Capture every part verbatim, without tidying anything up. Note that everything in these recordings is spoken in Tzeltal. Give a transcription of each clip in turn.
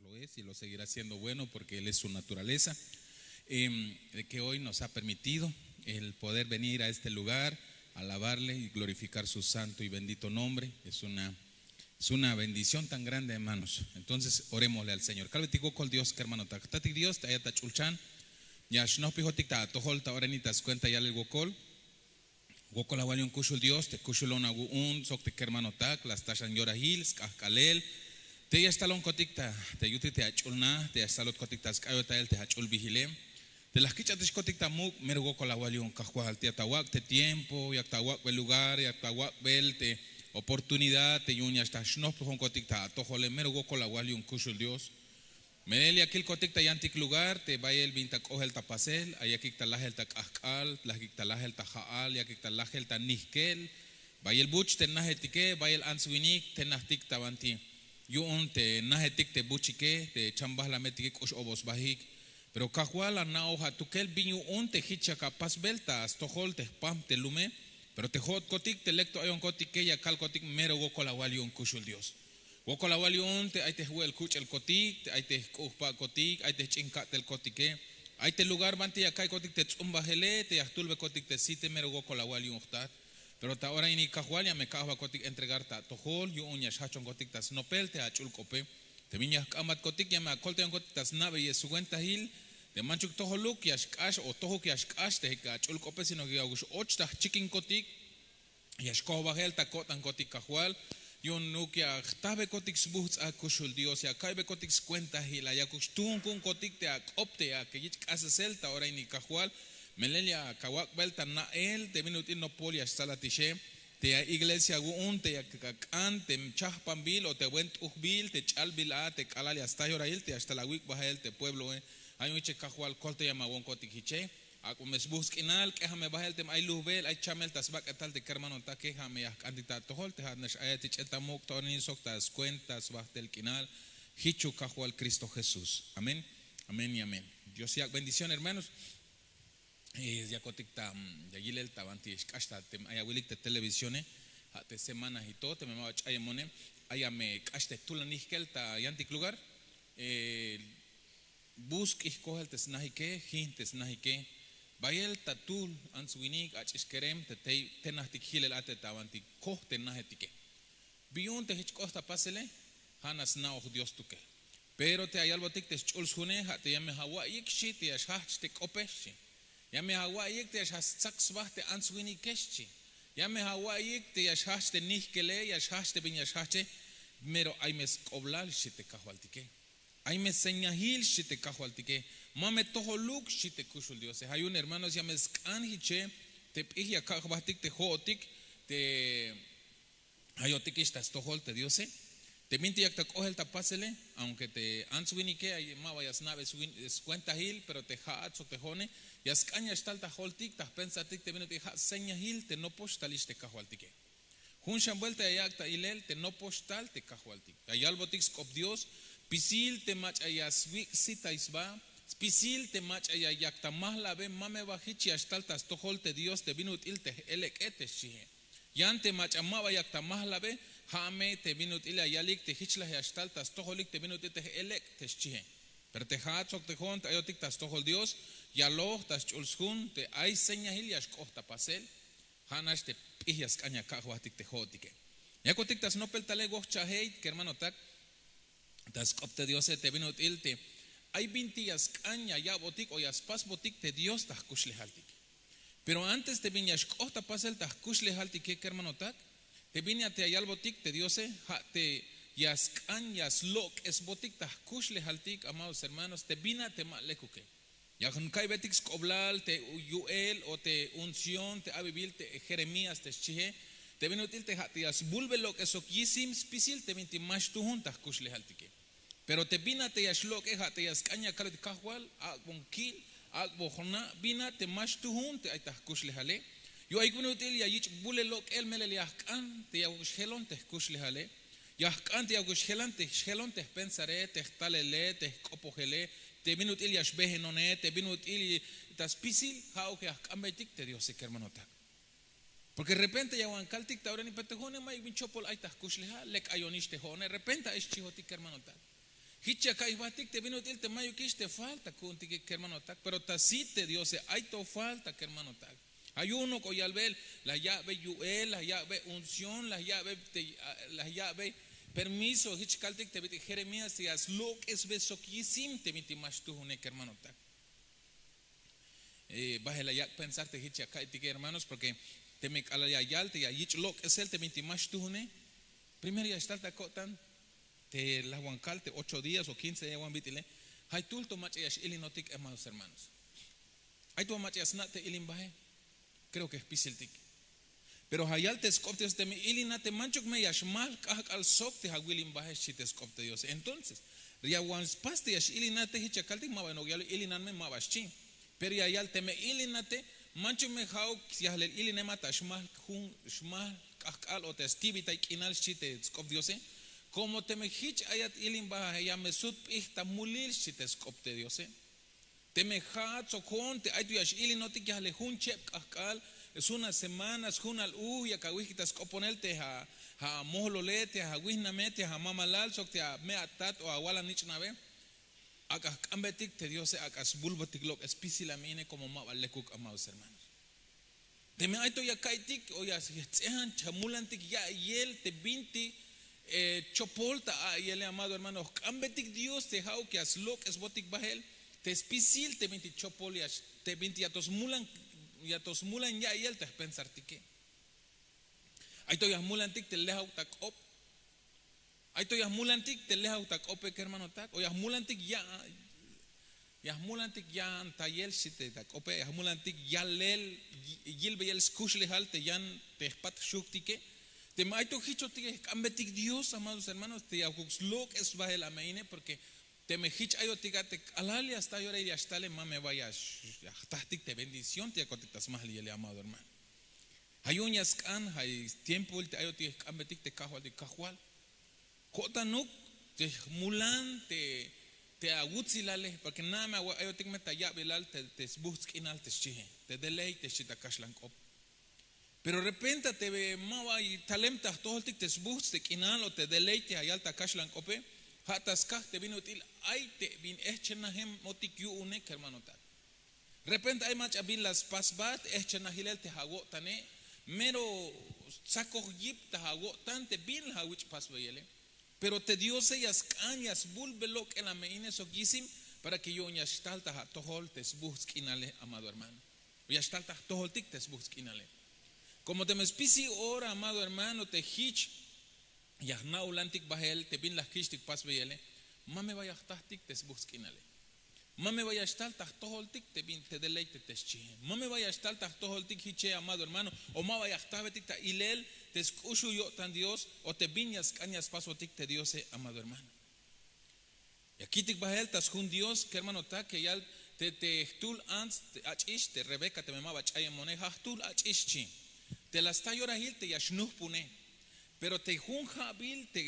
Lo es y lo seguirá siendo bueno porque Él es su naturaleza, em, de que hoy nos ha permitido el poder venir a este lugar, alabarle y glorificar su santo y bendito nombre. Es una, es una bendición tan grande, hermanos. Entonces, orémosle al Señor. Kalbetik wokol Dios, kermanotak. Jtatik Dios, te ayat ta ch'ulchan. Ya xnojpijotik ta atojol ta ora ini ta skuenta yalel wokol. Wokol awal yu'un kuxul Dios, te kuxulon awu'un sok te kermanotak, la sta xan yorahil, sk'ajk'alel. Te ya xtalonkotik ta, te yutik te ach'ul na, te ya xtalotkotik ta sk'ayotahel te ach'ul bihile. Te la jkich'atexkotik ta muk', mero wokol awal yu'un Kajwal, te ya ta awak' te tiempo, yak ta awak'bel lugar, yak ta awak'bel te oportunidad, te yu'un ya xtal xnojpijonkotik ta atojole, mero wokol awal yu'un kuxul Dios. Melel ya kilkotik ta yantik lugar te bayel bin ta k'ohel ta pasel, ay yakik ta lajel ta k'ajk'al, yakik ta lajel ta ja'al, yakik ta lajel ta nijkel. Bayel buch te najetike, bayel ants winik te najtik ta banti yu'un te najetik te buchike, te chambajlametike k'ux obosbajik. Pero Kajwal, ana'oj atukel bin yu'un te jich yak apasbel ta stojol te jpam te lume. Pero te jo'otkotik te lek to ayonkotike ya kalkotik mero wokol awal yu'un kuxul Dios. Wokol awal yu'un te ay te jwe'el kuch'elkotik, te ay te jk'u' jpak'kotik, ay te jch'in ka'telkotike, ay te lugar banti ya ka'ykotik te ts'umbajele, te ya jtulbekotik te site, mero wokol awal yu'un jtat. Pero ta ora ini Kajwal ya me ka'ajbakotik entregar ta atojol yu'un ya xjajchonkotik ta snopel te ach'ul k'ope. Te bin ya jk'ambatkotik ya me akoltayonkotik ta sna'beyesuentajil, te manchuk tojoluk ya xk'ax o tojuk ya xk'ax te ach'ul k'ope, sino que ya x'och ta jchikinkotik. Ya xkojbajel ta ko'tankotik Kajwal, yu'unuk ya jtajbekotik sbuhts' a kuxul Dios, ya ka'ybekotik skuentahil a, yakuk xtuhun ku'unkotik te ak'op te yak yich' k'asesel ta ora ini Kajwal. Melel yak awak'bel ta na'el te bin ut'il nopol ya xtsalatixe, te ya iglesia awu'un te yak ak'an te chajpanbil o te buen t'ujbil te ch'albil a te k'alal ya sta yorahil te ya xtal awik' bahel te puebloe. Ay jun hiche Kajwal, koltayame awonkotik hiche. Ak'o me sbuhts' k'inal, k'eja me bahel teme ay lujbel, ay chamel ta sbak'etal te kermanotak, k'eja me ya jk'antik ta atojol te ja'at nax ayat ich'el ta muk' ta ora ini sok ta skuenta sbajtel k'inal. Jichuk Kajwal Cristo Jesús. Amén. Amén y amén. Dios yak' bendición, hermanos. Eh, yakotik ta, mm, ya yilel ta banti xk'ax ta teme ay awilik te televisione, ja' te semana jito teme ma ba ch'ayemone, ay ya me k'ax te tulanijkel ta yantik lugar. Eh, Bus k'ij kojel te snajike, jin te snajike. Bayel ta tul, ants winik, ach'ix kerem te tey, te najtik jilel a te ta banti koj te najetike. Bi yu'un te jich k'ot ta pasele, ja' nax sna'oj Dios tukel. Pero te ya yalbotik te sch'ul sjune, ja' te ya me awa'iyik xchi te ya xjajch te k'ope xchi. Ya me awa'iyik te ya xjajch stsak sba te ants winike xchi. Ya me awa'iyik te ya xjajch te nijkele, ya xjajch te bin ya xjajche. Mero ay me sk'oblal xchi te kajwaltike. Ay me señajil xchi te kajwaltike. Ma me tojoluk xchi te kuxul Diose. Ja' yu'un hermanos, ya me sk'an jiche te p'ij ya kak' jbajtik te jo'otik te ayotikix ta stojol te Diose. Te bintik yak ta k'oel ta pasele, aunque te ants winike ay ma ba ya sna'be swin- scuentajil, pero te ja'at sok te jo'one ya sk'an ya xtal ta joltik, ta jpensartik te bin ut'il ja' señajil te nopox talix te kajwaltike. Jun xan buelta ya yak' ta ilel te nopox tal te kajwaltik. Ya yalbotik sk'op Dios, spisil te mach'a ya swik' sitay sba, spisil te mach'a ya yak ta majlabe, ma me ba jich ya xtal ta stojol te Dios te bin ut'il te j-elek'e te xchie. Yan te mach'a ma ba yak ta majlabe, ja' me te bin ut'il ya yalik te jich la ya xtal ta stojolik te bin ut'il te j-elek' te xchie. Pero te ja'at sok te jo'on te ayotik ta stojol Dios, yaloj ta sch'ul sjun te ay señajil ya xk'ot ta pasel. Ja' nax te p'ij ya sk'an ya kak' jbajtik te jo'otike. Yakotik ta snopel tale, wojchajey kermanotak, ta sk'op te Diose te bin ut'il te ay bintik ya sk'an ya ya'botik o ya spasbotik te Dios ta jkuxlejaltik. Pero antes te bin ya xk'ot ta pasel ta jkuxlejaltike kermanotak, te bin a te ya yalbotik te Diose, ja' te ya sk'an ya slok'esbotik ta jkuxlejaltik, amados hermanos, te bin a te ma lekuke. Ya jun ka'ybetik sk'oblal te yu'el o te unción te abibil te Jeremías te xchie, te bin ut'il te ja' te ya sbulbe lok'es sok yisim spisil te bintik ma xtuhun ta jkuxlejaltike. Pero te bin a te ya xlok'e, ja' te ya sk'an ya kalbetik kajwal, ak'bon kil, ak'bon jna', bin a te ma xtuhun te ay ta jkuxlejale. Yu'un ayuk bin ut'il ya yich' bule lok'el, melel ya jk'an te yakuk xjelon te jkuxlejale. Ya jk'an te yakuk xjelan te xjelon te jpensare, te jtalele, te jk'opojele, te bin ut'il ya xbehenone, te bin ut'il ta spisil, ja'uk ya jk'anbeytik te Diose kermanotak. Porque repente ya wan kaltik ta ora ini, pero te jo'one mayuk bin chopol ay ta jkuxlejal, lek ayonix te jo'one, repente ay xchihotik kermanotak. Hich ya ka'iy jbahtik te bin ut'il te mayukix te falta ku'untike kermanotak, pero ta sit te diose ay to falta kermanotak. Ha yu'un nok'o yalbel, la ya'be yu'el, la ya'be unción, la ya'be te la ya'be permiso. Hich kaltik te bit'il jeremías te ya slok'esbe sok yisim te bintik ma xtuhune kermanotak. Bahel la yak' pensar te hich ya ka'iytike hermanos, porke teme k'alal ya yal te ya yich' lok'esel te bintik ma xtuhune, primero ya xtal ta ko'tan te lajwankal te ocho días o quince ya wan bit'ile. Jaytuhl to mach'a ya x'ilinotik hermanos hermanos. Ay to mach'a ya sna' te ilinbahe. Kreo ke jpisiltik. Pero ja yal te sk'op te diose teme ilinate manchuk me ya xmajl k'ajk'al sok te ja wilinbaje xchi te sk'op te diose entonces, ya wan spas te ya x'ilinate hich ya kaltik ma ba nok' yal ilinan me ma ba xchi. Pero ya yal teme ilinate manchuk me ja'uk yajlel ilinema ta xmajl jun xmajl k'ajk'al o te stibitay k'inal xchi te sk'op diose. Komo teme hich ayat ilinbaje ya me sut p'ij ta mulil xchi te sk'op te diose. Teme ja'at sok jo'on te ay to ya x'ilinotik yajlel jun cheb k'ajk'al, sjunal semanas sjunal uj yak awijk'ik ta sk'oponel te ja amojlole te ja awijname te ja amamalal sok te ame atat o awal anich'nabe. Ak'a jk'ambetik te diose ak'a sbulbotik lok'es spisil ame'ine komo ma ba lekuk amados hermanos. Teme ay to ya ka'iytik o ya jtz'ejan chamulantik ya'iyel te bintik chopol ta a'iyele amado hermano jk'ambetik dios te ja'uk ya slok'esbotik bahel te spisil te bintik chopol te bintik ya to smulan ya'iyel te jpensartike. Ay to ya jmulantik te lejawk ta k'op. Ay to ya jmulantik te lejawk ta k'ope kermanotak o ya jmulantik ya ya jmulantik ya'an tayel xchi te ta k'ope ya jmulantik yalel yilbeyel skuxlejal te yan te jpat jxuktike. Teme ay to jichotik jk'ambetik dios amados hermanos te ya jok slok'es bahel ame'ine porke teme jich ayotik a te k'alal ya sta yorahil ya xtale ma me ba ya jtahtik te bendición te yakotik ta smajliyele amado hermano. Ja yu'un ya sk'an ja tiempoil te ayotik jk'ambetik te kajwaltik kajwal. Ko'tanuk te jmulan te awutsilale porke na'a me ayotik me ta ya'bilal te sbuhtz' k'inal te xchihe te deleite xchi ta kaxlan k'op. Pero repenta te ma ba talem ta jtojoltik te sbuhtz' te k'inal o te deleite ya yal ta kaxlan k'ope. Ja' ta skaj te bin ut'il ay te bin ehchenajemotik yu'une kermanotak. Repente ay mach'a bin la spas sba te ehchenajilel te awo'tane mero stsakoj yip ta awo'tan te bin la awich' pasbeyele. Pero te diose ya sk'an ya sbulbe lok'el ame'ine sok yisim para ke yu'un ya xtal ta atojol te sbuhtz' k'inale amado hermano. Ya xtal ta jtojoltik te sbuhtz' k'inale. Komo teme spisil ora amado hermano te jich ya jna'ulantik bahel te bin la jkich'tik pasbeyele. Ma me ba ya jtahtik te sbuhtz' k'inale. Ma me ba ya xtal ta jtojoltik te bin te deleite te xchihe ma me ba ya xtal ta jtojoltik jiche amado hermano. O ma ba ya jtahbetik ta ilel te sk'uxul yo'tan dios o te bin ya sk'an ya spasotik te diose amado hermano. Ya kitik bahel ta sjun dios kermanotak ya yal te jtuhl ants te ach'ix te rebeca teme ma ba ch'ayemone ja' jtuhl ach'ix xchi. Te la sta yorahil te ya xnuhpune. Pero te jun ha'bil te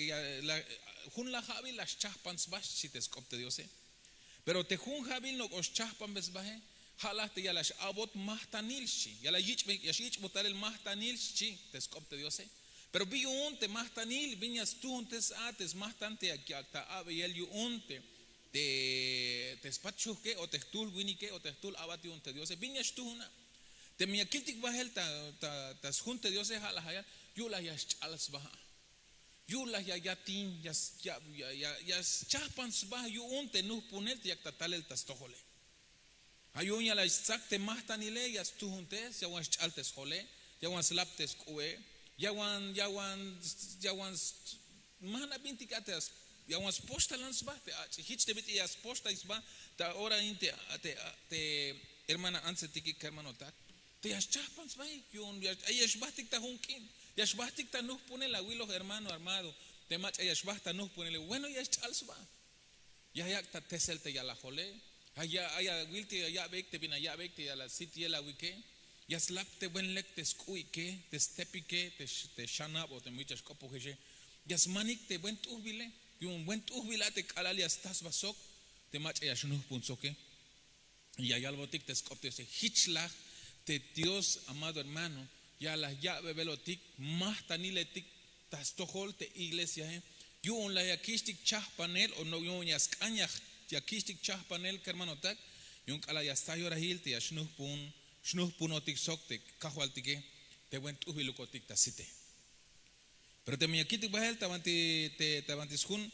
jun la ha'bil la xchahpan sba xchi te sk'op te diose. Pero te jun ha'bil nok'o xchahpanbe sbahe ha la te ya la x'a'bot mahtanil xchi ya la yich'be ya x'ich'bot talel mahtanil xchi te sk'op te diose. Pero bi yu'un te mahtanil bin ya stuhuntes a te smahtan te yak ta a'beyel yu'un te te spat xujke o te jtuhl winike o te jtuhl a'bat yu'un te diose bin ya xtuhun a. Teme ya kiltik bahel ta sjun te diose ha la ya yu' la ya xch'al sba a yu' la ya yatin ya schahpan sba yu'un te nuhpunel te yak ta talel ta stojole. Ha yu'un ya la stsak te mahtanile ya stujuntes ya wan sch'al te sjole ya wan slap te sk'u'e ya wan ya wan ya wan ma jna' bintik a te ya wan spoxtalan sba te ach'i jich te bit'il ya spoxtay sba. Ta ora in te te hermana antsetike kermanotak te ya schahpan sba yu'un ay ya xbahtik ta jun k'in ya xbahtik ta nuhpunel awiloj hermano armado te mach'a ya xbaht ta nuhpunele bueno ya sch'al sba. Ya yak' ta tesel te yalajole ay awil te ya ya'beyik te bin aya'beyik te ya la sit yelawike. Ya slap te buen lek te sk'u'ike te stepike te xanab o te mich' ya xk'opojexe. Ya smanik te buen t'ujbile yu'un buen t'ujbil a te k'alal ya sta sba sok te mach'a ya xnuhpun soke. Ya yalbotik te sk'op te diose jich laj te dios amado hermano ya la ya'bebelotik mahtaniletik ta stojol te iglesiae. Yu'un la ya kixtik chahpanel o no yu'un ya sk'an ya kixtik chahpanel kermanotak. Yu'un k'alal ya sta yorahil te ya xnuhpunotik sok te kajwaltike te buen t'ujbilukotik ta site. Pero teme ya kiltik bahel ta banti sjun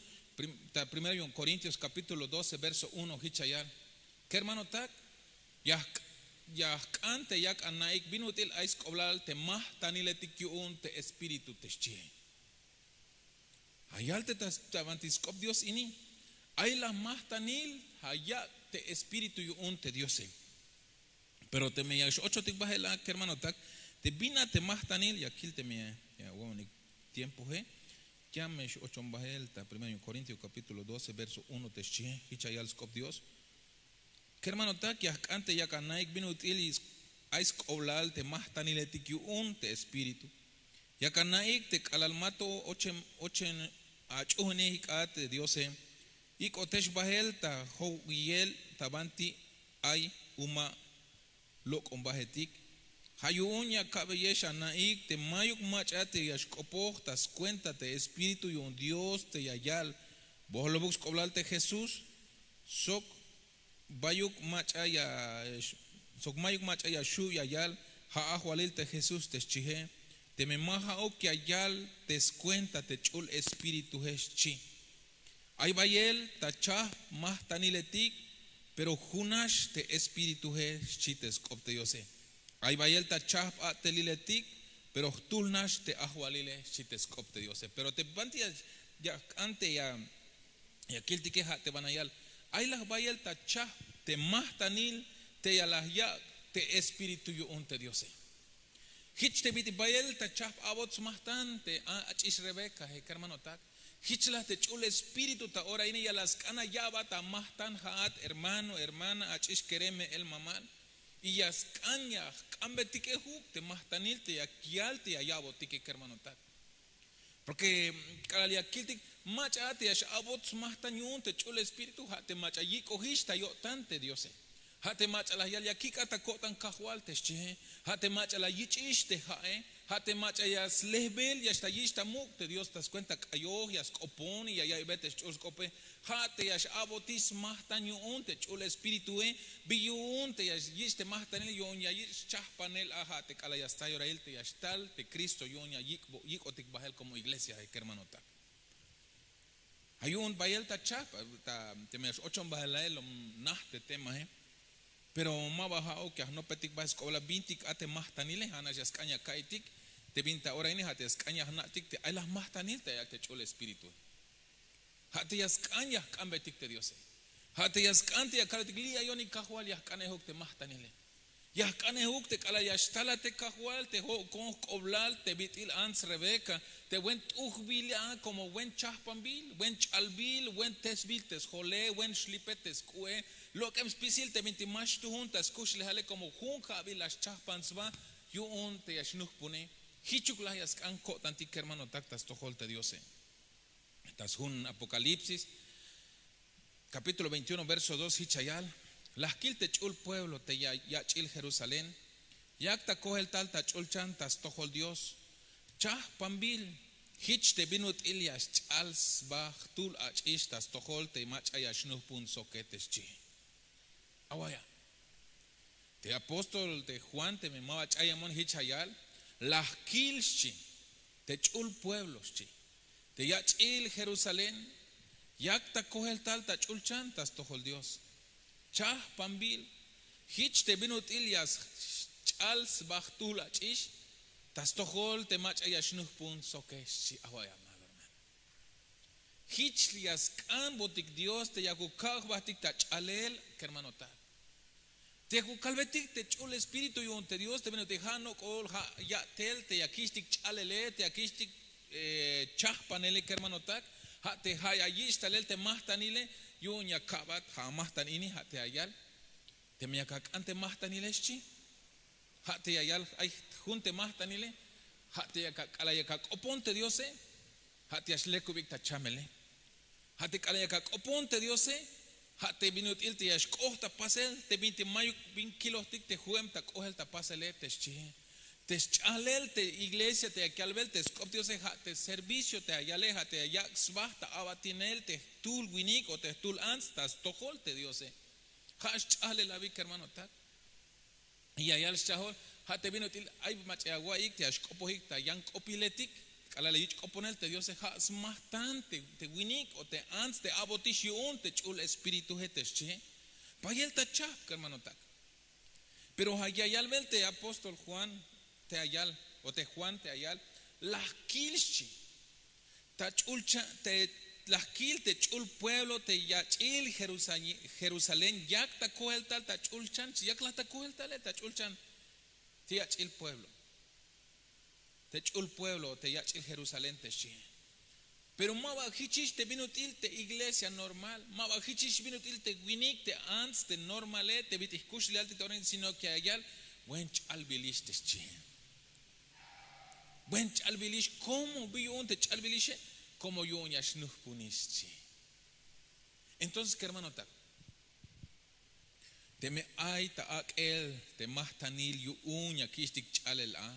ta primero yu'un korintios kapítulo doce verso uno hich ya yal, kermanotak, ya jk'an te yak ana'ik bin ut'il ay sk'oblal te mahtaniletik yu'un te espíritu te xchihe. Ayal te ta banti sk'op dios ini, ay la mahtanil, ayak' te espíritu yu'un te diose. Pero teme ya x-ochotik bahel a kermanotak, te bin a te mahtanil ya kil teme ya wo'onik tiempohe. Ya me x-ochon bahel ta primero korintio kapítulo doce verso uno te xchihe hich ya yal sk'op dios. Kermanotak, ya jk'an te yak ana'ik bin ut'il ay sk'oblal te mahtaniletik yu'un te espíritu. Yak ana'ik te k'alal ma to ochen ach'uhunej ik'a te diose, ik'otex bahel ta jowiyel ta banti ay uma lok'ombahetik. Ja' yu'un ya kabeyex ana'ik te mayuk mach'a te ya xk'opoj ta skuenta te espíritu yu'un dios te ya yal, bojlobuk sk'oblal te jesús sok bayuk mach'a ya sok mayuk mach'a ya xhu' ya yal. Ja' ajwalil te jesús te xchihe, teme ma ja'uk ya yal te skuenta te ch'ul espírituhe xchi. Ay bayel ta chahp mahtaniletik, pero jun nax te espírituje xchi te sk'op te diose. Ay bayel ta chahp a'teliletik, pero jtuhl nax te ajwalile xchi te sk'op te diose. Pero te banti ya jk'an te ya kiltike ja' te banti ya yal, ay la jbayel ta chahp te mahtanil te ya la yak' te espíritu yu'un te diose. Jich te bit'il bayel ta chahp a'bot smahtan te ach'ix rebecahe kermanotak. Jich la te ch'ul espíritu ta ora ini ya la sk'an aya'bat amahtan ja'at hermano hermana ach'ix kerem me'el mamal. Y ya sk'an ya jk'anbetik ejuk te mahtanil te ya yal te ya ya'botike kermanotak. Porke k'alal ya kiltik mach'a te ya x'a'bot smahtan yu'un te ch'ul espíritu ja' te mach'a yik'ojix ta yo'tan te diose. Ja' te mach'a la yal ya kik'at ta ko'tan kajwal te xchihe. Ja' te mach'a la yich'ix te ja'e. Ja' te mach'a ya slehbel ya xta yich' ta muk' te dios ta skuenta k'ayoj ya sk'opon y ya ya'iybe te sch'ul sk'ope. Ja' te ya x'a'botix smahtan yu'un te ch'ul espíritue. Bi yu'un te ya yich' te mahtanil yu'un ya yich' schahpanel a ja' te k'alal ya sta yorahil te ya xtal te kristo yu'un ya yik'otik bahel komo iglesiahe kermanotak. Ja' yu'un bayel ta chahp teme ya x'ochon bahel a elom naj te temahe. Pero ma ba ja'uk ya jnopetik bahel sk'oblal bintik a te mahtanile ja' nax ya sk'an ya ka'itik. Te bin ta ora ini ja' te ya sk'an ya jna'tik te ay la jmahtanil te ayak' te ch'ul espíritu. Ja' te ya sk'an ya jk'anbetik te diose. Ja' te ya sk'an te ya kalbetik li' ayonik kajwal ya jk'anejuk te mahtanile. Ya jk'anejuk te k'alal ya xtalat te kajwal te ho'kon jk'oblal te bit'il ants rebeca, te buen t'ujbil a komo buen chahpanbil buen ch'albil buen tesbil te sjole buen xlipet te sk'u'e, lok'em spisil te bintik ma xtuhun ta skuxlejale komo jun ja'bil la schahpan sba. Yu'un te ya xnuhpune. Jichuk laj ya sk'an ko'tantik kermanotak ta stojol te diose. Ta sjun apokalipsis kapítulo veintiuno verso dos hich ya yal, la jkil te ch'ul pueblo te yach'il jerusalén. Yak ta koheltal ta ch'ulchan ta stojol dios. Chahpanbil. Jich te bin ut'il ya xch'al sba jtuhl ach'ix ta stojol te mach'a ya xnuhpun soke te xchi. Awaya. Te apóstol te juan teme ma ba ch'ayemon hich ya yal, la jkil xchi te ch'ul pueblo xchi, te yach'il jerusalén. Yak ta koheltal ta ch'ulchan ta stojol dios. Chahpanbil. Jich te bin ut'il ya xch'al sba jtuhl ach'ix ta stojol te mach'a ya xnuhpun soke xchi. Awaya amado hermano. Jich ya sk'anbotik dios te yakuk ka' jbahtik ta ch'alel kermanotak. Te yakuk kalbetik te ch'ul espíritu yu'un te dios te bin ut'il ha' nok'ol ha' ya'tel te ya kixtik ch'alele te ya kixtik chahpanele kermanotak. Ha' te ha' ya yich' talel te mahtanile. Yu'un ya ka'bat ha' amahtan ini ha' te ya yal. Teme yak ak'an te mahtanile xchi. Ha' te ya yal ay jun te mahtanile. Ha' te k'alal yak ak'opon te diose. Ha' te ya xlekubik ta chamele. Ha' te k'alal yak ak'opon te diose. Ha' te bin ut'il te ya xk'oht ta pasel te bin te mayuk bin kilojtik te ju'em ta k'ohel ta pasele te xchihe. Te sch'ahlel te iglesia te ya kalbel te sk'op diose ha' te servicio te ya yale ha' te ya yak' sba ta a'batinel te jtuhl winik o te jtuhl ants ta stojol te diose. Ha' sch'ahlel abi kermanotak. Ya yal sch'ahol ha' te bin ut'il ay mach'a ya awa'iyik te ya xk'opojik ta yan k'opiletik k'alal ya yich' k'oponel te diose ha' smahtan te winik o te ants te a'botix yu'un te ch'ul espirituje te xchihe. Bayel ta chahp kermanotak. Pero ya yalbel te apóstol juan te ayal o te juan te ayal, la jkil xchi. Ta ch'ul cha te la jkil te ch'ul pueblo te yach'il jerusalén yak ta koheltal ta ch'ul chan xchi yak la ta koheltale ta ch'ul chan. Te yach'il pueblo te ch'ul pueblo te yach'il jerusalén te xchi. Pero ma ba hichix te bin ut'il te iglesia normal ma ba hichix bin ut'il te winik te ants te normale te bit'il jkuxlejaltik ta orain sino ke ya yal, buen ch'albilix te xchi. Buen ch'albilix komo bi yu'un te ch'albilixe. Komo yu'un ya xnuhpunix xchi. Entonces kermanotak, teme ay ta ak'el te mahtanil yu'un ya kich'tik ch'alel a,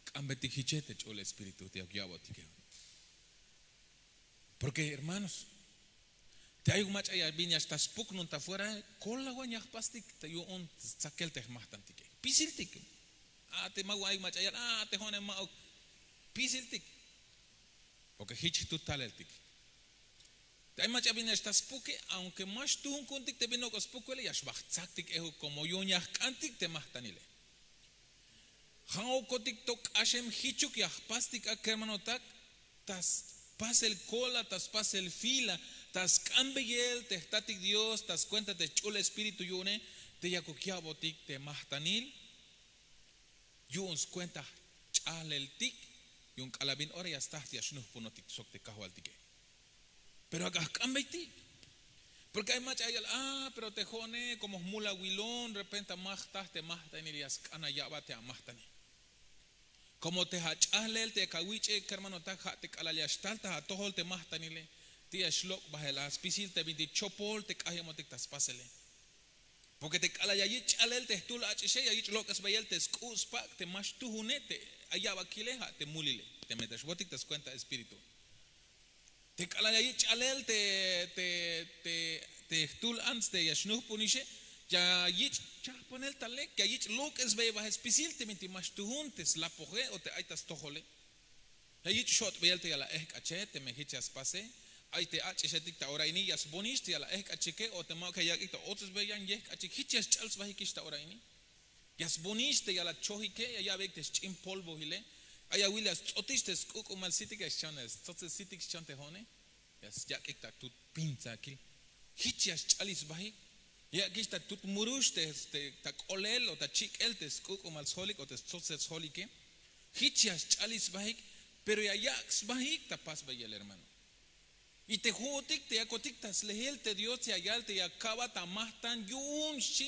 k'ambetik hiche te ch'ul espíritu te ya ya'botike. Porke hermanos, te ay mach'a ya bin ya xta spuknun ta fuera, kolawan ya jpastik ta yu'un stsakel te jmahtantike. Jpisiltik. A te ma ay mach'a yal a te jo'one ma'uk. Jpisiltik. Porke hich jtut taleltik. Te ay mach'a bin ya xta spuke aunke ma xtuhun ku'untik te bin nok'o spukele ya xba jtsaktik ehuk komo yu'un ya jk'antik te mahtanile. Ja'okotik to k'axem hichuk ya jpastik a kermanotak, ta spasel kola ta spasel fila, ta sk'ambeyel te jtatik dios ta skuenta te sch'ul espíritu yu'une, te yakuk ya'botik te mahtanil. Yu'un skuenta ch'ahleltik. Yu'un k'alal bin ora ya sta ya xnuhpunotik sok te kajwaltike. Pero ak'a jk'ambeytik. Porke ay mach'a ya yal a pero te jo'one komo jmul awilon repente ma jta te mahtanil ya sk'an aya'bat te amahtanil. Komo te ach'ahlel te yak awich'e kermanotak ha te k'alal ya xtal ta atojol te mahtanile, te ya xlok' bahel a spisil te bintik chopol te k'ayemotik ta spasele. Porke te k'alal ya yich' ch'alel te jtuhl ach'ixe ya yich' lok'esbeyel te sk'u' spak' te ma xtuhune te aya'bakile ha te mulile. Teme ta xbotik ta skuenta espíritu, te k'alal ya yich' ch'alel te jtuhl ants te ya xnuhpunixe, ya yich' chahpanel ta lek ya yich' lok'esbeyel bahe spisil te bintik ma xtuhun te slapoje o te ay ta stojole. Ya yich' xot'beyel te ya la ehk'ache teme hich ya spase. Ay te ach'ixetik ta ora ini ya sbonix te ya la ehk'achike o te ma'uk ya yak'ik ta otsesbey yan yehk'achik hich ya sch'al sbahikix ta ora ini. Ya sbonix te ya la chojike ya ya'beyik te sch'in polvohile. Ay awil ya sts'otix te sk'uk'umal sitik ya xchon te stsotsel sitik xchon te jo'one. Ya syak'ik ta tut pintsakil. Hich ya sch'alix sbahik. Ya yak'ix ta tut murux te ta k'olel o ta chik'el te sk'uk'umal sjolik o te stsotsel sjolike. Hich ya sch'alix sbahik. Pero ya yak' sbahik ta pasbeyel hermano. Y te jo'otik te yakotik ta slehel te dios ya yal te ya ka'bat ta mahtan yu'un xchi.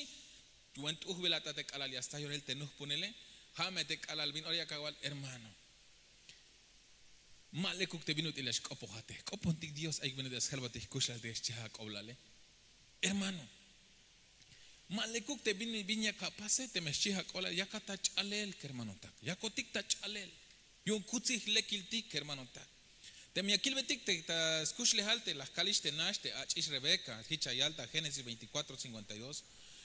Yu'un t'ujbil a ta te k'alal ya sta yorel te nuhpunele. Ha me te k'alal bin ora ya kawal hermano, ma lekuk te bin ut'il ya xk'opojat te jk'opontik dios ayuk bin ut'il ya sjelbotik jkuxlejal te ya xchi ak'oblale. Hermano, ma lekuk te bin bin yak apase teme xchi ak'oblal yakat ta ch'alel kermanotak yakotik ta ch'alel. Yu'un kutzij lekiltik kermanotak. Teme ya kilbetik te ta skuxlejal te la jkalix te nax te ach'ix rebeca hich ya yal ta génesis veinticuatro cincuenta y dos.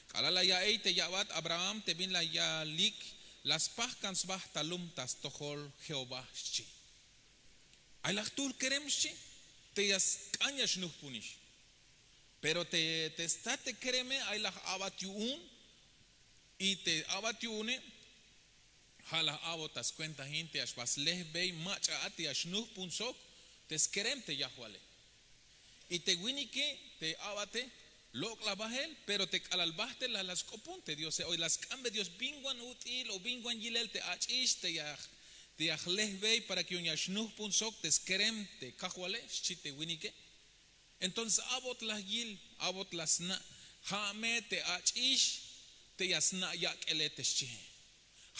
K'alal la ya'ey te ya'bat abraham te bin la yalik, la spahkan sba ta lum ta stojol jehová xchi. Ay la jtuhl kerem xchi. Te ya sk'an ya xnuhpunix. Pero te stat te kereme ay la j'a'bat yu'un. Y te a'bat yu'une, ha la j'a'bot ta skuenta hin te ya xba slehbey mach'a a te ya xnuhpun sok te skerem te yajwale. Y te winike te a'bate, lok' la bahel pero te k'alal bahtel la la sk'opon te diose o la sk'ambe dios bin wan ut'il o bin wan yilel te ach'ix te ya jlehbey para ke yu'un ya xnuhpun sok te skerem te kajwale xchi te winike. Entonces a'bot la yil, a'bot la sna'. Ha me te ach'ix te ya sna' yak'ele te xchihe.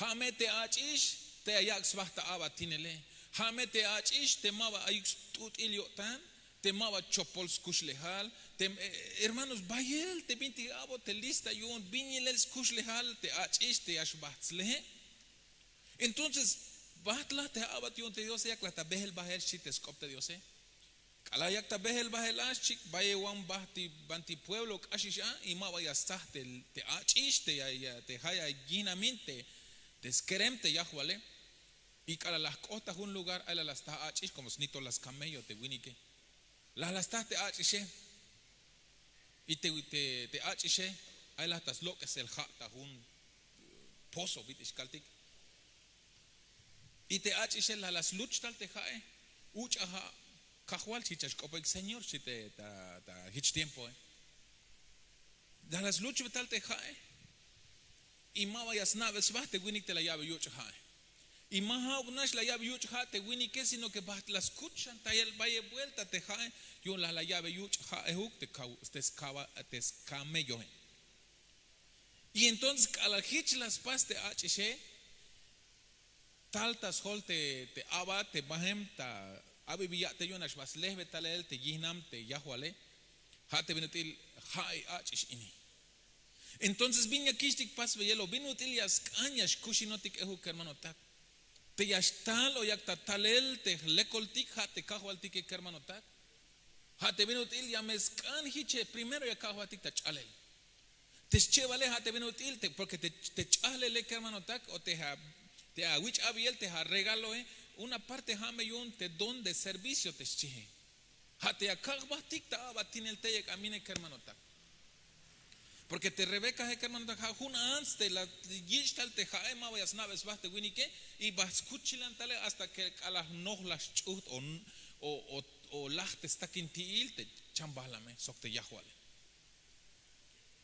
Ha me te ach'ix te ya yak' sba ta a'batinele. Ha me te ach'ix te ma ba ayuk st'ut'il yo'tan, te ma ba chopol skuxlejal. Hermanos, bayel te bintik a'bot te lista yu'un bin yilel skuxlejal te ach'ix te ya xbaht slehe. Entonces, baht la te a'bat yu'un te diose, yak la ta behel bahel xchi te sk'op te diose. K'alal yak ta behel bahel a xchi, bayel wan bahti banti pueblo k'axix a y ma ba ya stzaj te ach'ix te ja' ya yinamin te skerem te yajwale. Y k'alal la jk'oht ta jun lugar ay la la staj ach'ix komo snito la skamello te winike. La la staj te ach'ixe. Y te ach'ixe ay la ta slok'esel ja' ta jun pozo bit'il xkaltik. Y te ach'ixe la la sluch tal te ja'e. Uch'a ja', kajwal xchi, chach k'opoik señor xchi te ta jich tiempoe. La la sluch tal te ja'e. Y ma ba ya sna'be sba te winik te la ya'be yuch' ja'e. Y ma ja'uk nax la ya'be yuch' ja' te winike sino ke baht la skuch xan tayel bayel buelta te ja'e. Yu'un la la ya'be yuch' ja'ejuk te skamelloe. Y entonces k'alal jich la spas te ach'ixe, tal ta sjol te a'bat te bahem ta abi bi ya'tel yu'un nax ba slejbe talel te yijnam te yajwale. Ja' te bin ut'il ja'i ach'ix ini. Entonces bin ya kich'tik pasbeyel o bin ut'il ya sk'an ya xkuxinotik ejuk kermanotak, te ya xtal o yak ta talel te lekoltik ja' te kajwaltike kermanotak. Ja' te bin ut'il ya me sk'an jiche primero ya ka'jbatik ta ch'alel. Te schebale ja' te bin ut'il porke te ch'ajlele kermanotak o te awich' abiyel te aregaloe, una parte ja' me yu'un te don de servicio te xchihe. Ja' te ya kak' jbahtik ta a'bat tinel tey ek'amine kermanotak. Porke te rebekahe kermanotak ja' jun ants te la yich' tal te ja'e ma ba ya sna'be sba te winike. Y ba skuchilan tale hasta ke k'alal jnoj la sch'uht o laj te stakinti'il te chambajlame sok te yajwale.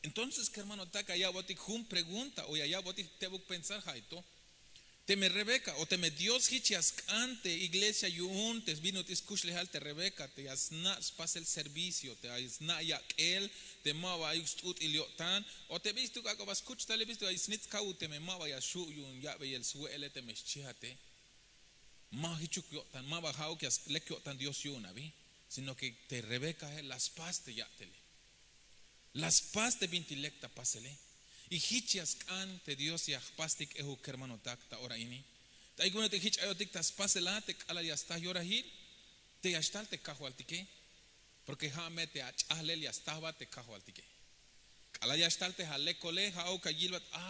Entonces kermanotak ya ya'botik jun pregunta o ya ya'botik tebuk pensar ja' eto. Teme rebeka o teme dios jich ya sk'an te iglesia yu'un te bin ut'il skuxlejal te rebeka te ya sna' spasel servicio te ya sna' yak'el, te ma ba ayuk st'ut'il yo'tan o te bistuk ak'a ba skuch tale bistuk ay snitz kaw teme ma ba ya xhu' yu'un ya'beyel swe'ele teme xchihate. Ma jichuk yo'tan ma ba ja'uk ya lek yo'tan dios yu'un abi. Sino ke te rebekahe la spas te ya'tele, la spas te bintik lek ta pasele. Y jich ya sk'an te dios ya jpastik ejuk kermanotak ta ora ini. Te ay ku'une te jich ayotik ta spasel a te k'alal ya sta yorahil te ya xtal te kajwaltike. Porke ja' me te ach'ajlel ya stajbat te kajwaltike. K'alal ya xtal te alekole ja'uk ayilbat a,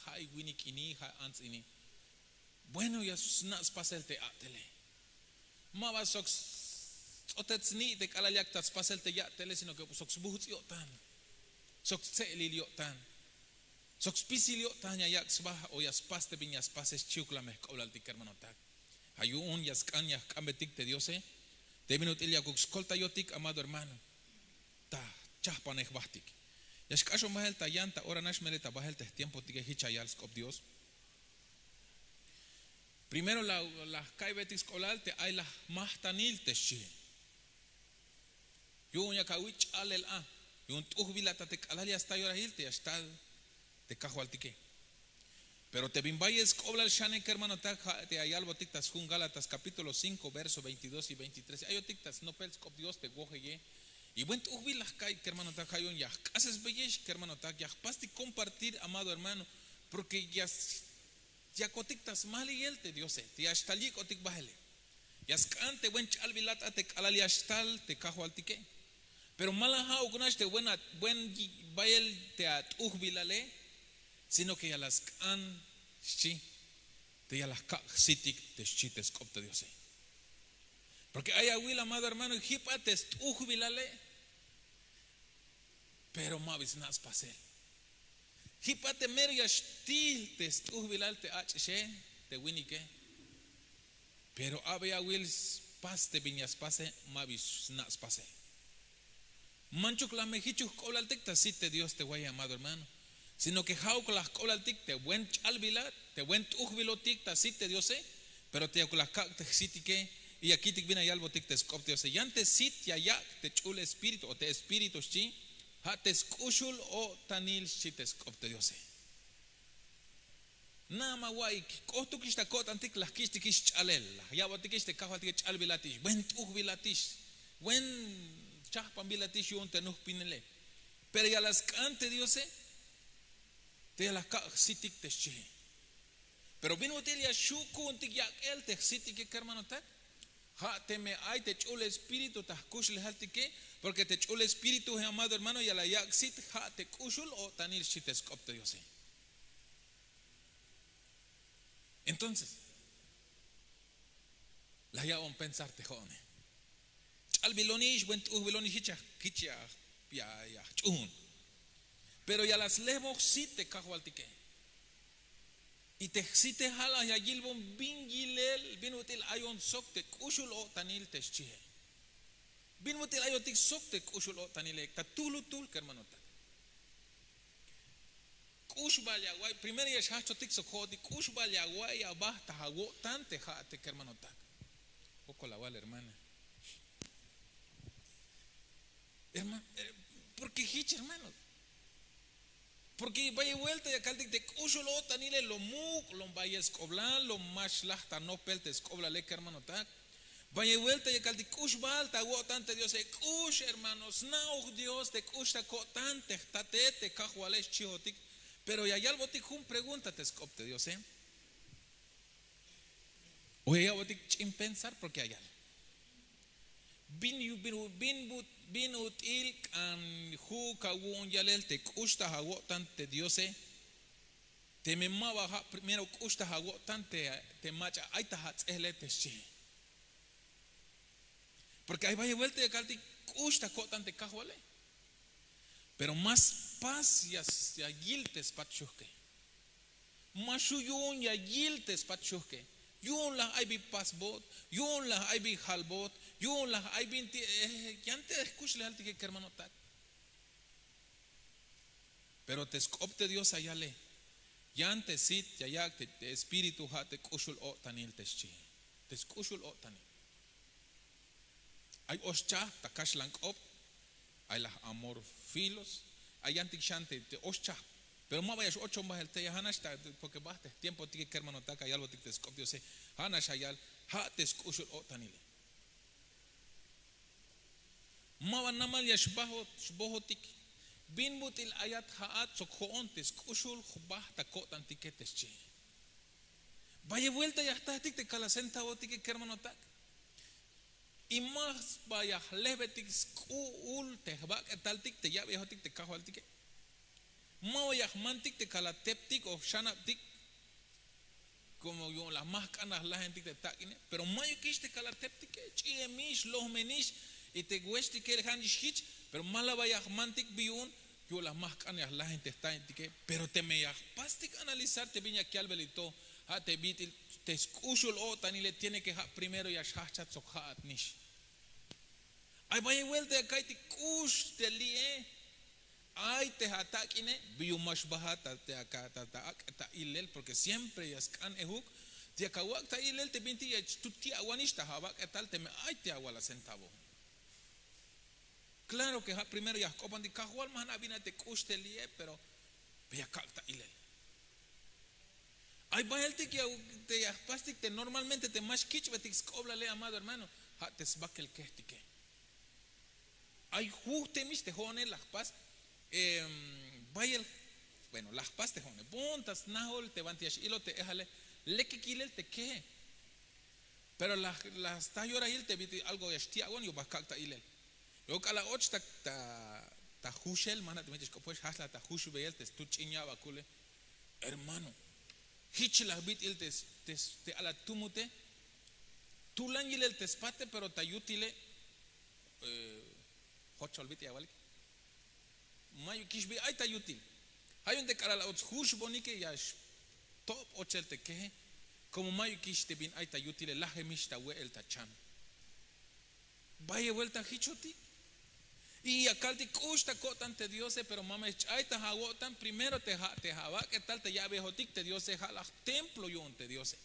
ja'i winik ini ja' ants ini. Bueno ya sna' spasel te a'tele. Ma ba sok stz'otet sni' te k'alal yak ta spasel te ya'tele sino ke sok sbuhutz' yo'tan, sok stse'elil yo'tan, sok spisil yo'tan ya yak' sba o ya spas te bin ya spase xchi'uk la me jk'oblaltik kermanotak. Ja' yu'un ya sk'an ya jk'ambetik te diose. Te bin ut'il yakuk skoltayotik amado hermano, ta jchajpanej jbahtik. Ya xk'axon bahel ta yan ta ora nax melel ta bahel te jtiempotike jich ya yal sk'op dios. Primero la jka'iybetik sk'oblal te ay la jmajtanil te xchihe. Yu'un yak awich' ch'alel a yu'un t'ujbilat a te k'alal ya sta yorahil te ya xtal te kajwaltike. Pero te bin bayel sk'oblal xane kermanotak ja' te ya yalbotik ta sjun gálatas kapítulo cinko verso veintidós y veintitrés ayotik ta snopel sk'op dios te wojeye. Y buen t'ujbil la jka'iy kermanotak ja' yu'un ya jk'asesbeyex kermanotak ya jpastik kompartir amado hermano. Porke ya yakotik ta smaliyel te diose te ya xtal yik'otik bahele. Ya sk'an te buen ch'albilat a te k'alal ya xtal te kajwaltike. Pero ma la ja'uk nax te buen bayel te at'ujbilale, sino ke ya la sk'an xchi te ya la jkak' jsitik te xchi te sk'op te diose. Porke ay awil amado hermano jip'a te st'ujbilale, pero ma bi sna' spasel. Jip'a te mero ya xtij te st'ujbilal te ach'ixe te winike. Pero abi awil spas te bin ya spase ma bi sna' spasel. Manchuk la me jichuk jk'oblaltik ta sit te dios te waye amado hermano, sino ke ja'uk la jk'oblaltik te buen ch'albilat te buen t'ujbilotik ta sit te diose. Pero te yakuk la kak' te jsitike y ya kitik bin ya yalbotik te sk'op diose yan te sit ya yak' te ch'ul espíritu o te espíritu xchi. Ja' te sk'uxul o'tanil xchi te sk'op te diose. Nada ma wa'ik k'ohtukix ta ko'tantik la jkich'tikix ch'alel la ya'botikix te kajwaltike ch'albilatix buen t'ujbilatix, buen chajpanbilatix yu'un te nujpinele. Pero ya la sk'an te diose te ya la kak' jsitik te xchihe. Pero bin ut'il ya xju' ku'untik yak'el te jsitike kermanotak. Ja' teme ay te ch'ul espíritu ta jkuxlejaltike. Porke te ch'ul espíritu amado hermano ya la yak' sit ja' te k'uxul-o'tanil xchi te sk'op te diose. Entonces la ya'bon pensar te jo'one. Ch'albilonix buen t'ujbilonix jich ya jch'uhun. Pero ya la slebon jsit te kajwaltike. Y te jsite ja' la ya yilbon bin yilel bin ut'il ayon sok te k'uxul-o'tanil te xchihe. Bin ut'il ayotik sok te k'uxul-o'tanile ta tuhlutuhl kermanotak. K'ux bal ya awa'iy primero ya xjajchotik sok jo'otik k'ux bal ya awa'iy aba ta awo'tan te ja'ate kermanotak. Jokol awal hermana. Porke jich hermanos. Porke bayel buelta ya kaltik te k'uxul-o'tanile lo muk' lo bayel sk'oblal lo ma xlaj ta nopel te sk'oblale kermanotak. Bayel buelta ya kaltik k'ux bal ta awo'tan te diose k'ux hermano sna'oj dios te k'ux ta ko'tan te jtate te kajwale xchihotik. Pero ya yalbotik jun pregunta te sk'op te diose. O ya ya'botik ch'in pensar porke ya yal bin ut'il k'an juk awu'un yalel te k'ux ta awo'tan te diose. Teme ma ba ja' primero k'ux ta awo'tan te mach'a ay ta ats'ehele te xchihe. Porke ay bayel buelta ya kaltik k'ux ta ko'tan te kajwale. Pero ma spas ya yil te spat xujke. Ma xju' yu'un ya yil te spat xujke. Yu'un laj ay bi pasbot, yu'un laj ay bi jalbot, yu'un laj ay binti' yan te jkuxlejaltike kermanotak. Pero te sk'op te dios ya yale yan te sit ya yak' te espíritu ja' te k'uxul-o'tanil te xchihe. Te sk'uxul-o'tanil. Ay oxchajp ta kaxlan k'op. Ay laj amor filos. Ay yantik xan te oxchajp. Pero ma ba ya x'ochon bahel tey ja' nax ta porke bajt te jtiempotike kermanotak ya yalbotik te sk'op diose. Ja' nax ya yal ja' te sk'uxul-o'tanile. Ma ba namal ya xbohotik bin but'il ayat ja'at sok jo'on te sk'uxul jbajt ta ko'tantike te xchihe. Bayel buelta ya jtajtik te kala centavotike kermanotak. Y ma ba ya jlejbetik sk'u'ul te jbak'etaltik te ya'beyojotik te kajwaltike. Ma ba ya jmantik te kala teptik o jxanabtik. Komo yu'un la ma jk'an la jlajentik te tak'ine pero mayukix te kala teptike ch'i'emix lojmenix. Y te wechtike ja' nix jich. Pero ma la ba ya jmantik bi yu'un yu'un la ma jk'an ya jlajen te jta'intike. Pero teme ya jpastik analizar te bin yak yalbelil to ja' te bit'il te sk'uxul-o'tanile tiene ke ja' primero ya xjajchat sok ja'at nix. Ay bayel buelta ya ka'iytik k'ux te li'e. Ay te atak'ine bi yu'un ma xbajat ta ak'et ta ilel porke siempre ya sk'an ejuk. Te yak awak' ta ilel te bintik ya xtut ti'awanix ta abak'etal teme ay te awal a centavo. Klaro ke ja' primero ya jk'opontik kajwal ma jna' bin a te k'ux te li'e pero ya kak' ta ilel. Ay baheltik ya jpastik te normalmente te ma xkich'betik sk'oblale amado hermano. Ja' te sbakel kejtike. Ay jujtemix te jo'one la jpas. Bayel bueno la jpas te jo'one bon ta snajol te banti ya x'ilot te ejale. Lekik yilel te keje. Pero la sta yorahil te bit'il algo ya xti'awon yu'un ba kak' ta ilel. Yu'un k'alal och ta juxel ma jna' te mach'a xk'opojex jajch la ta juxbeyel te stut ch'in ya'bakule. Hermano, jich la bit'il te ala tumute. Tulan yilel te spate pero ta yutile jochol bit'il ya walik. Mayukix bi ay ta yutil. Ja' yu'un te k'alal la och sjuxbonike ya xtob ochel te keje. Komo mayukix te bin ay ta yutile lajemix ta we'el ta cham. Bayel buelta jichotik. Y ya kaltik k'ux ta ko'tan te diose pero ma me xch'ay ta awo'tan primero te ja' te abak'etal te ya'bejotik te diose ja' laj templo yu'un te diose.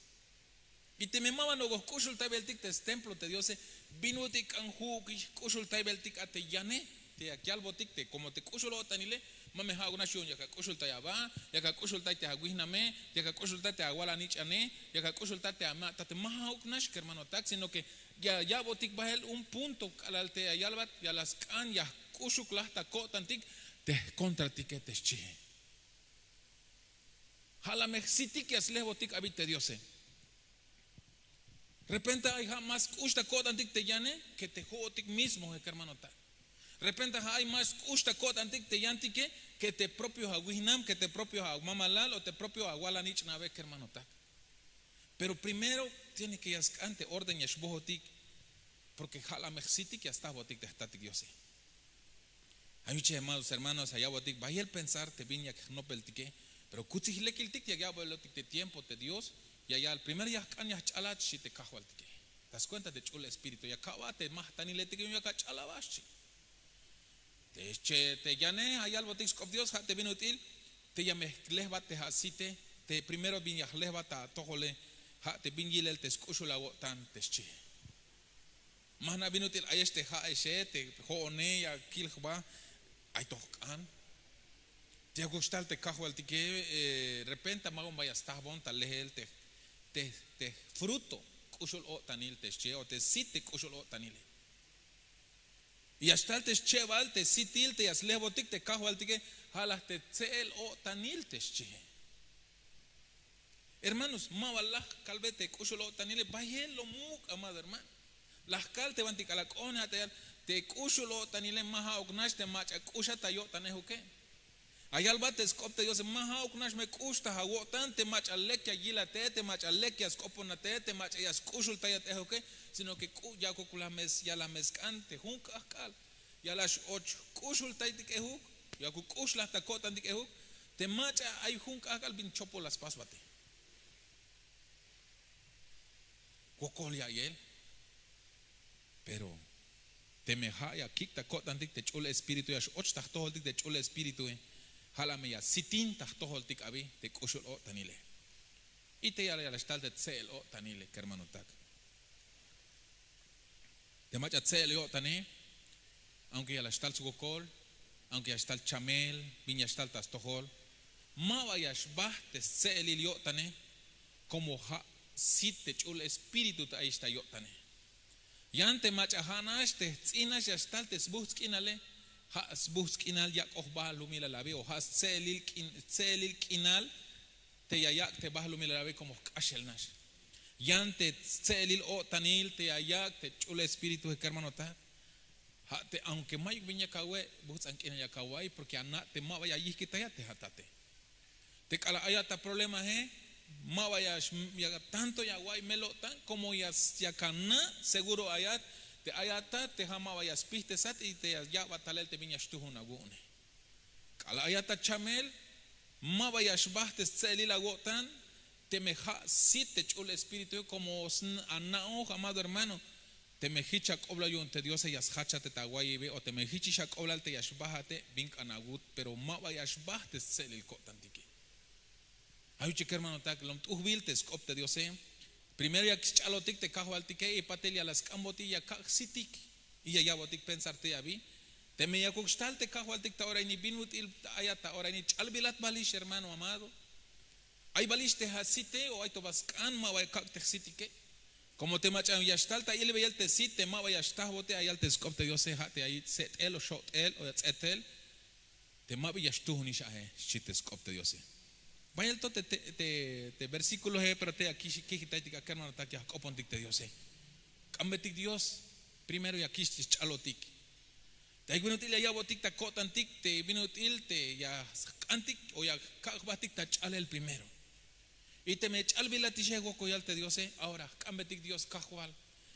Y teme ma ba nok'o jk'uxultaybeltik te stemplo te diose bin ut'il k'an ju'ukix jk'uxultaybeltik a te yane te yak yalbotik te komo te k'uxul-o'tanile. Ma me ja'uk nax yu'un yak ak'uxultay aba, yak ak'uxultay te awijname, yak ak'uxultay te awal anich'ane, yak ak'uxultay te ama'tate ma ja'uk nax kermanotak sino ke ya ya'botik bahel un punto k'alal te ya yalbat ya la sk'an ya jk'uxuklaj ta ko'tantik te jkontratike te xchihe. Ja' la me jsitik ya slejbotik abi te diose. Repente ay ja' más k'ux ta ko'tantik te yane ke te jo'otik mismo kermanotak. Repente ja' ay más k'ux ta ko'tantik te yantike ke te propio awijnam ke te propio amamalal o te propio awalanich'nabe kermanotak. Pero primero tiene ke ya sk'an te orden ya xbohotik. Porke ja' la me jsitik ya stajbotik te jtatik diose. Ay uche amados hermanos aya'botik bayel pensar te bin yak jnopeltike. Pero kutzij lekiltik yak ya'botik te tiempo te dios. Ya yal primero ya jk'an ya jch'alat xchi te kajwaltike. Ta skuenta te ch'ul espíritu ya ka'bat te majtaniletike yu'un yak ach'alaba xchi. Te xche te yane ayalbotik sk'op dios ja' te bin ut'il te ya me jlejbat te ja' site. Te primero bin ya jlejbat ta atojole ja' te bin yilel te sk'uxul awo'tan te xchihe. Ma jna' bin ut'il ayex te ja'exe te jo'one ya kil jba. Ay to jk'an. Te yakuk xtal te kajwaltike repenta ma jun ba ya stajbon ta lehel te fruto k'uxul o'tanil te xche o te sit te k'uxul o'tanile. Ya xtal te xchebal te sitil te ya slejbotik te kajwaltike. Ja' laj te tse'el o'tanil te xchihe. Hermanos ma ba laj kalbe te k'uxul o'tanile bayel lo muk' amado hermano. Laj kal te bantik k'alal k'ohnej a ta yal te k'uxul o'tanile ma ja'uk nax te mach'a k'uxat ta yo'tanejuke. Ayalbat te sk'op te diose ma ja'uk nax me k'ux ta awo'tan te mach'a lek ya yilate te mach'a lek ya sk'oponate te mach'a ya sk'uxultayat ejuke. Sino ke k'u' yakuk ya la me sk'an te jun k'ajk'al ya la x'och k'uxultaytik ejuk. Yakuk k'uxlaj ta ko'tantik ejuk te mach'a ay jun k'ajk'al bin chopol la spasbate. Wokol ya'iyel. Pero teme ja' ya kik' ta ko'tantik te ch'ul espíritu ya x'och ta jtojoltik te ch'ul espíritue. Ja' la me ya sitin ta jtojoltik abi te k'uxul o'tanile. Y te ya la xtal te tse'el o'tanile kermanotak. Te mach'a tse'el yo'tane aunke ya la xtal swokol aunke ya xtal chamel bin ya xtal ta stojol. Ma ba ya xbajt te stse'elil yo'tane. Komo ja' sit te ch'ul espíritu te ayix ta yo'tane. Yan te mach'a ja' nax te jtz'in nax ya xtal te sbuhtz' k'inale. Ja' sbuhtz' k'inal yak'oj bahlumilal abi o ja' stse'elil k'inal. Te ya yak' te bahlumilal abi komo jk'axel nax yan te stse'elil o'tanil te ya yak' te ch'ul espíritu kermanotak. Ja' te aunke mayuk bin yak awe' buhtz'an k'inal yak awa'iy porke ana' te ma ba ya yijkitayat te atate. Te k'alal ayat ta problemahe ma ba ya tanto ya awa'iy mel-o'tan komo ya kana' seguro ayat te ay atat te ja' ma ba ya spijtesat y te ya ya'bat talel te bin ya xtuhun awu'une. K'alal ayat ta chamel ma ba ya xbajt te stse'elil awo'tan. Teme ja' sit te ch'ul espíritu komo ana'oj amado hermano. Teme jich ak'oblal yu'un te diose ya sjachat te ta awa'ibe o teme jichix ak'oblal te ya xbajate bin k'an awut pero ma ba ya xbajt te stse'elil ko'tantike. Ay uche kermanotak lom t'ujbil te sk'op te diose. Primero yak sch'alotik te kajwaltike y patil ya la sk'ambotik ya kak' jsitik y ya ya'botik pensar te abi. Teme yakuk xtal te kajwaltik ta ora ini bin ut'il ayat ta ora ini ch'albilat balix hermano amado. Ay balix te ja' site o ay to ba sk'an ma ba ya kak' te jsitike. Komo te mach'a ya xtal ta ilbeyel te sit te ma ba ya xtajbote ayal te sk'op te diose ja' te ay set'el o xo't'el o ya tz'etel. Te ma ba ya xtuhunix aje xchi te sk'op te diose. Bayel to te versíkulohe pero te ya kijitaytik akermanotak ya jk'opontik te diose. K'ambetik dios. Primero ya kix te sch'alotik. Te ay bin ut'il ya ya'botik ta ko'tantik te bin ut'il te ya jk'antik o ya kak' jbajtik ta ch'alel primero. Y teme ch'albilatixe wokol yal te diose ahora jk'ambetik dios kajwal.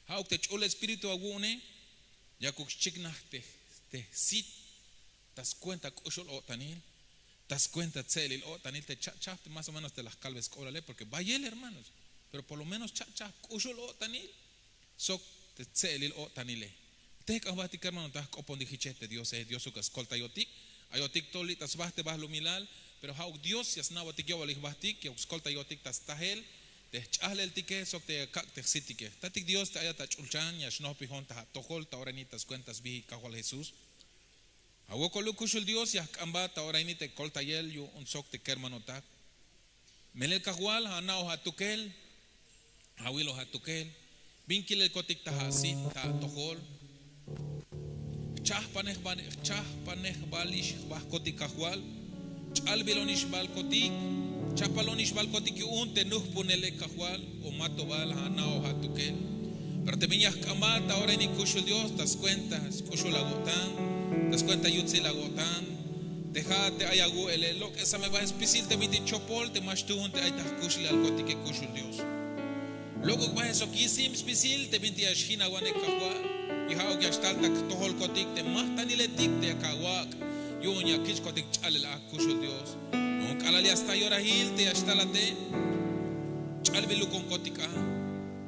Ja'uk te ch'ul espíritu awu'une. Yakuk xchiknaj te sit ta skuenta k'uxul o'tanil ta skuenta tse'elil o'tanil te cha'chajp más o menos te la jkalbe sk'oblale porke bayel hermanos. Pero por lo menos cha'chajp k'uxul o'tanil sok te tse'elil o'tanile. Tejk'an jbahtik kermanotaj jk'opontik jiche te diose diosuk ya skoltayotik. Ayotik to li' ta sbahte bahlumilal. Pero ja'uk dios ya sna'botik yo'balik jbahtik ya skoltayotik ta stajel te jch'ahleltike sok te ya kak' te jsitike. Jtatik dios te ayat ach'ulchan ya xnohpijon ta atojol ta ora ini ta skuenta sbihik kajwal jesús. Awokoluk kuxul dios ya jk'ambat ta ora ini te koltayel yu'un sok te kermanotak. Melel kajwal ana'oj atukel. Awiloj atukel bin kilelkotik ta asit ta atojol. Jchajpanej jbalix jbahkotik kajwal. Ch'albilonix jbalkotik. Chapalonix balkotik yu'un te nujpunele kajwal o matobal, ja' na'oj atukel. Pero te bin ya jk'ambat ta ora ini kuxul Dios, ta skuenta sk'uxul awo'tan, ta skuenta yutsil awo'tan, te ja' te ay awu'ele, lok'esa me bael spisil te bintik chopol te ma xtuun te ay ta jkuxlejalkotike kuxul Dios. Lok'uk bael sok yisim spisil te bintik ya xjinawanej kajwal, y ja'uk ya xtal ta jtojolkotik te majtaniletik te yak awak' yu'un ya kich'kotik ch'alel a kuxul Dios. Yu'un k'alal ya staj yorajil te ya xtal a te' ch'albilukonkotik a,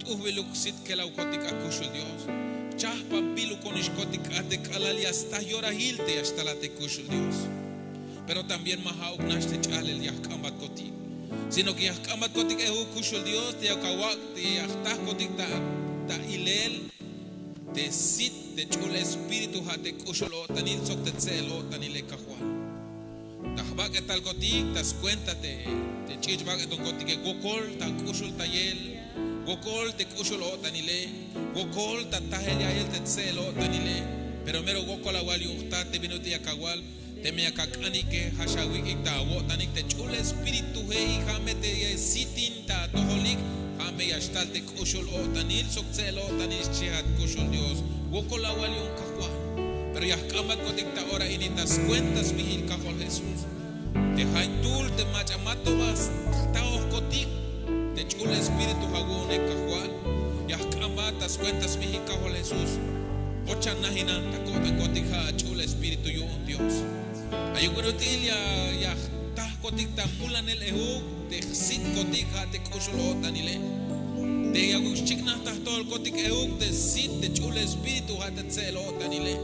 t'ujbiluk sit kelawkotik a kuxul Dios. Chajpanbilukonixkotik a te k'alal ya staj yorajil te ya xtal a te kuxul Dios. Pero también ma ja'uk nax te ch'alel ya jk'ambatkotik, sino que ya jk'ambatkotik euk kuxul Dios te ya awak' te ya jtajkotik ta, ta ilel te sit te ch'ul espíritu, ja' te k'uxul o'tanil sok te tse'el o'tanile kajwal. Ta jbak'etalkotik ta skuenta te, te ch'ich' bak'etonkotike, wokol ta k'uxultayel, wokol te k'uxul o'tanile, wokol ta tajel ya'el te tse'el o'tanile. Pero mero wokol awal yu'un jtat te bin ut'il yak awal, teme yak ak'anike, ja' xawik'ik ta awo'tanik te ch'ul espírituje, y ja' me te ya sitin ta atojolik, ja' me ya xtal te k'uxul o'tanil sok tse'el o'tanil xchihat kuxul Dios. Wokol awal yu'un kajwal. Pero ya jk'ambatkotik ta ora ini ta skuenta sbiil kajwal Jesús, te jaytul te mach'a matobal jtaojkotik te ch'ul espíritu awu'une kajwal. Ya jk'ambat ta skuenta sbiil kajwal Jesús. Ochan najinan ta ko'tankotik ja' ach'ul espíritu yu'un Dios. Ayuk bin ut'il ya, ya jtajkotik ta mulanel euk te jsitkotik ja' te k'uxul o'tanile. Te yakuk xchiknaj ta jtojolkotik euk te sit te ch'ul espíritu ja' te tse'el o'tanile.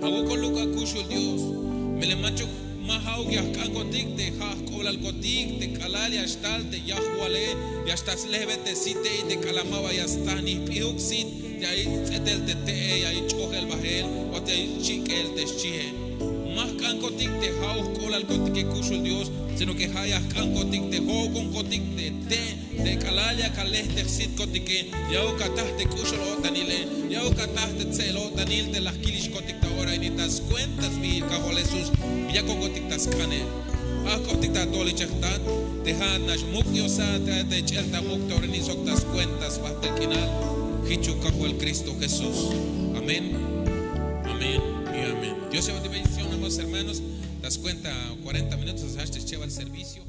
Awokoluk a kuxul Dios. Melel manchuk ma ja'uk ya jk'ankotik te ja' jk'olalkotik te k'alal ya xtal te yajwale, ya xtal slejbe te site, y te k'alal ma ba ya staj ni jp'ijuk sit te ay ts'etel te te'e, ay ch'ojel bajel o te ay chik'el te xchije. Ma jk'ankotik te ja'uk jk'olalkotike kuxul Dios, sino que ja' ya jk'ankotik te jo'okonkotik te te' te k'alal yak alej te jsitkotike. Ya'uk ataj te k'uxul o'tanile, ya'uk ataj te tse'el o'tanil te la jkilixkotik ta ora ini ta skuenta sbiil kajwal Jesús. Yakonkotik ta sk'anel. Ajk'optik ta atojol ichaj jtat te ja'at nax muk' Diosat, te ja'at te ch'el ta muk' ta ora ini sok ta skuenta sbajtel k'inal. Jichuk kajwal Cristo Jesús. Amén, amén y amén. Dios ya bendición, amados hermanos. Ta skuenta cuarenta minutos hasta xchebal servicio.